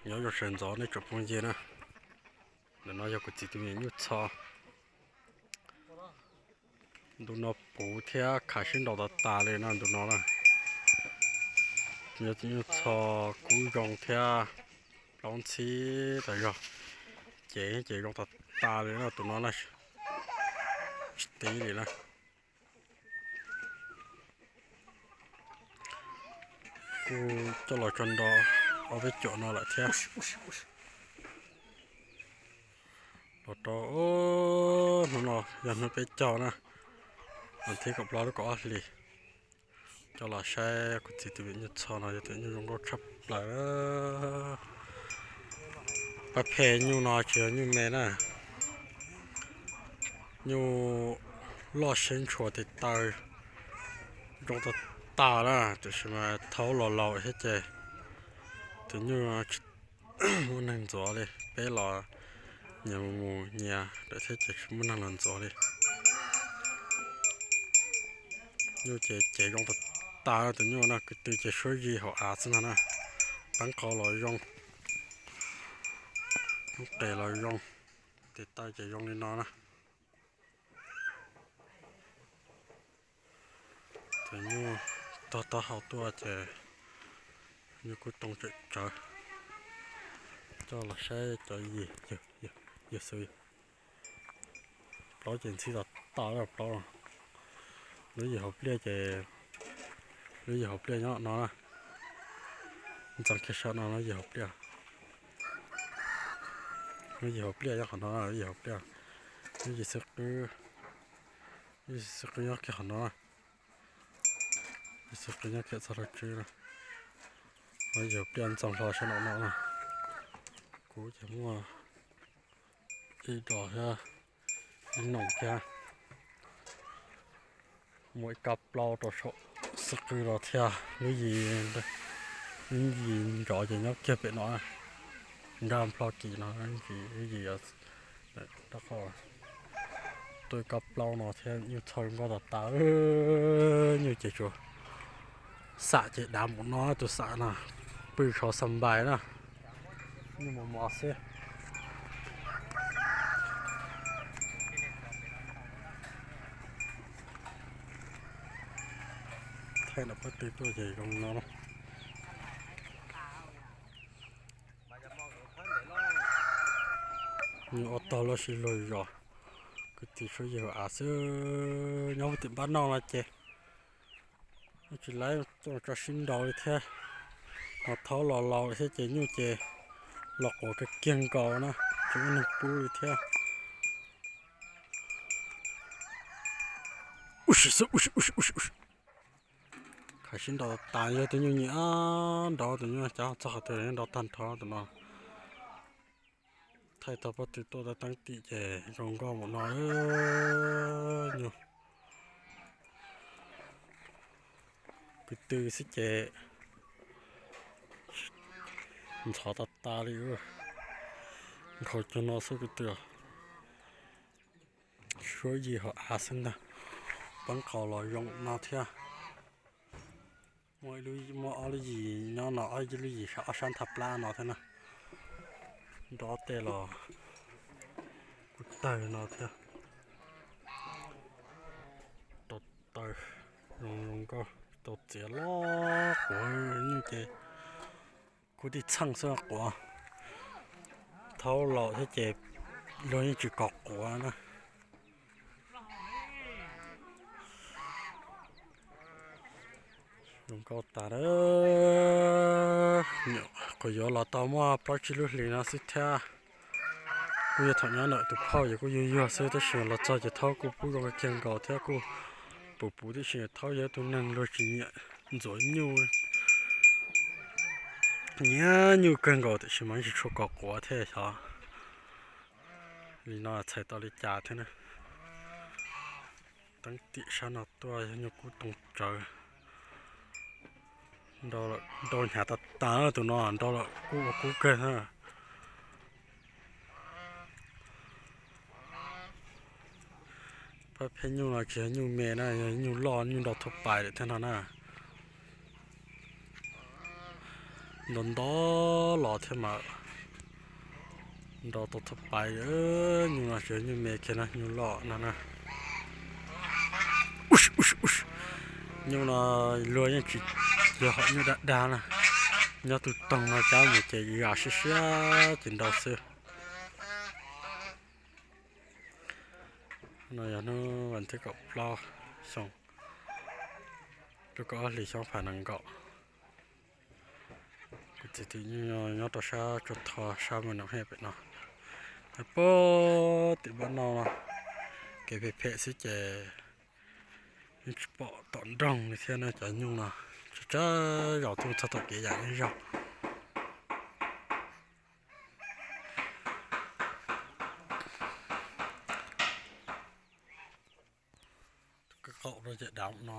Nyob zoo sawv ntxov nej tsoom phooj ywg na. Ntawm no yog kuv txiv tus me nyuam nyuj txho. Ntu no puv thiab khav sib nraus tas tas li no ntu no na. Yog tus nyuj txho kub zoo thiab plaub ntxhib tas zog. Ces ces zoo tas tas li no tus no na. Tsis tib li na. Kuj coj los tso nrau ob peb cuam no lawm thiab. Los rau hnub no yog hnub peb caug na, vas thib kaum plaub lub kaum ob hlis. Coj los saib kuv txiv tus me nyuam nyuj txho no yog tus nyuj zoo nkauj tshaj plaws. Pab phem nyuj no tsis yog nyuj me na, nyuj loj siab ntshua tes taw zoo tas tas na, tiam sis mas thaub los laus thiab ces tus nyuj tsis muaj neeg ntxuav li. Peb los nyias mus mus nyias lawm thiab ces tsis muaj neeg los ntxuav li. Nyuj ces ces zoo tas tas tus nyuj no, kwv tw ces suab zis hauv av xwb no na. Peeb qau los zoo, qes los zoo, tes taw ces zoo li no na. Tus nyuj tog taub hau tuaj ces nyuj kub too tsawm tsawv. Coj los saib cov yim, yog xwb. Plaub ces ntxhib tas tas li plaub. Lub yim hauv pliaj ces, lub yim hauv pliaj nyob no na. Ntxeev kiag saum no lub yim hauv pliaj. Lub yim hauv pliaj nyob qhov no, lub yim hauv pliaj. Lub yim xwb qwb, lub yim xwb qwb nyob kiag qhov no. Lub yim xwb qwb nyob kiag txog lub tswb na. Lub yim hauv pliaj ntxeev hlo saum no no na. Kuv ces muaj ib dos thiab, ib noom thiab. Muaj ib kab plaub rau saum xwb qwb los thiab. Lub yim, lub yim nrov ces nyob kiag pem no, nrab nplho kis no, lub yim, lub yim rab qau. Tuaj ib kab plaub no thiab, nyuj txho zoo nkauj tas tas, nyuj ces tsuas xam ces dav npaum no, tus xam no pw tshov xa npais na. Nyuj mos mos xwb. Thaij ntawm pob tw tuaj ces zoo no. Nyuj ob tog loj sib luag zos, kwv tij suab yig hauv av xwb. Nyob hauv tim npab noj no ces tsis laib tso sib nraus li thiab. Ho thaub los laus thiab ces nyuj ces los quav kiag kiag nkaus na, tsis muaj neeg pub li thiab. Khav sib nraus tas, yog tus nyuj nyiam nraus, tus nyuj cav txog qhov twg nraus tag nrho tus no. Thaij tau pob tw tuaj teeb tim ces zoo nkauj mus no. Nyuj kwv tw xwb ces ntxhov tas tas li. Nkhaus cag no xwb kwv tw. Suab yig hauv av xwb ntag. Peeb qau los zoo no thiab. Muaj ob lub yim nyob no, ob lub yim ob sab nthab plab no thiab na. Nrov tej los kuj tawg no thiab. Tau taw zoo zoo nkauj, tau txiav los quav nyuj ces kuj tib txheej xwb quav. Thaub laus thiab ces luag yeej tsis kom quav na. Zoo nkauj tas. Nyuam qhuav yuav los tau muaj plaub tsib lub hlis no xwb thiab. Kuj yog thaum nyob ntawm tus phauj ces kuj yuag yuag xwb, tab sis los txog ces thaub kuj pub zoo kiag nkaus thiab kuj puv puv, tab sis thaub yog tus neeg luag tsis nyiam ntxuav nyuj, nyiam nyuj kawg nkaus, tiam sis mas yeej tsis tshua kom quav thiab xyov li no txhais tau li cas thiab na. Teeb tim sab no tuaj yog nyuj kub too tsawv. Nrau hnyav tas tas tus no, nrau lawm kub ua kub kawg na. Pab pheej nyuj no tsis yog nyuj me na, yog nyuj loj, nyuj nrau thuj pais lawm thiab no na. Nto nto los thiab mas nrau tau thaj pais. Nyuj no tsis yog nyuj me kiag no, nyuj loj no na. Nyuj no luag yeej tsis yog hom nyuj dag dag na, nyob tus toog no cab mus ces yam siab siab ces nrau xwb. No yog hnub vas thib kaum plaub xyoo, lub kaum ob hlis xyoo phav nees nkaum. Kuv txiv tus nyuj nyob rau sab tsuag tho sab Mes Noom Hej pem no. Puag tim npab no no, kev phem phem xwb ces yeej tsis pom tom nroog li thiab na. Cov nyuj no tsawg tsawg zaus tuaj txog tom kev yam ib zaug. Kawg qaum rau ces dav no.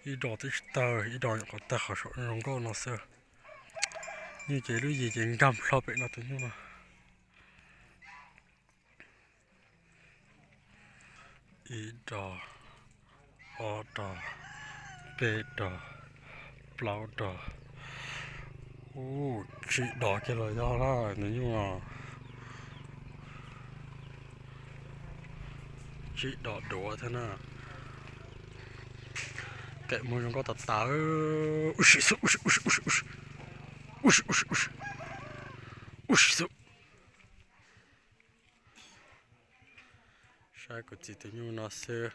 Ib dos twb tsis tawg, ib dos nyuam qhuav tawg qhov saum zoo nkauj no xwb. Nyuj ces lub yim ces nkag hlo pem no tus nyuj no. Ib dos, ob dos, peb dos, plaub dos, tsib dos kiag los yog na nws nyuj. Tsib dos duav thiab na. Kem muag zoo nkauj tas tas. Ub si xu, ub si, ub si, ub si, ub si xu. Saib kuv txiv tus nyuj no xwb.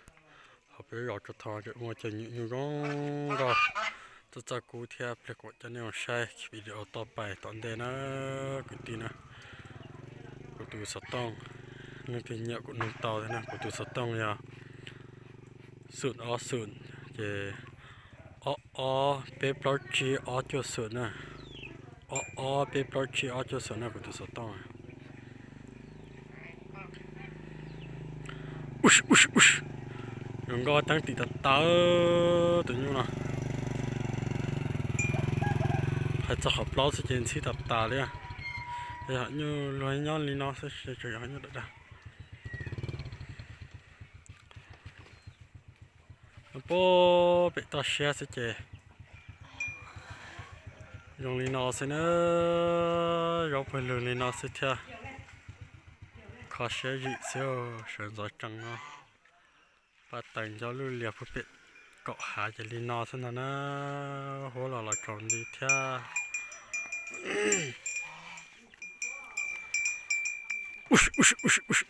Ho peb zaum tsuag tho ces muaj cov nyuj zoo nkauj tuaj txog kub thiab. Pliag kuv coj nej mus saib video toj pais tom ntej na kwv tij na. Kuv tus xov tooj, leej twg nyiam kuv nug tau thiab na. Kuv tus xov tooj yog xum ob xum, ces ob ob peb plaub tsib ob cuaj xum na. Ob ob peb plaub tsib ob cuaj xum na kuv tus xov tooj. Ub si, ub si, ub si. Zoo nkauj teeb tim tas tas tus nyuj no. Hais txog qhov plaub xwb ces ntxhib tas tas li. Yog nyuj luag nyob li no xwb, tseem yog nyuj dag dag. Puag pem toj siab xwb ces zoo li no xwb na. Zaub pawg lug li no xwb thiab. Kho siab zim xwb, sawv ntxov tsees no. Paj teem nco lub lias puag pem kaum hav ces li no xwb ntag na. Huab los los tsaus nti thiab. Ub si, ub si, ub si, ub si.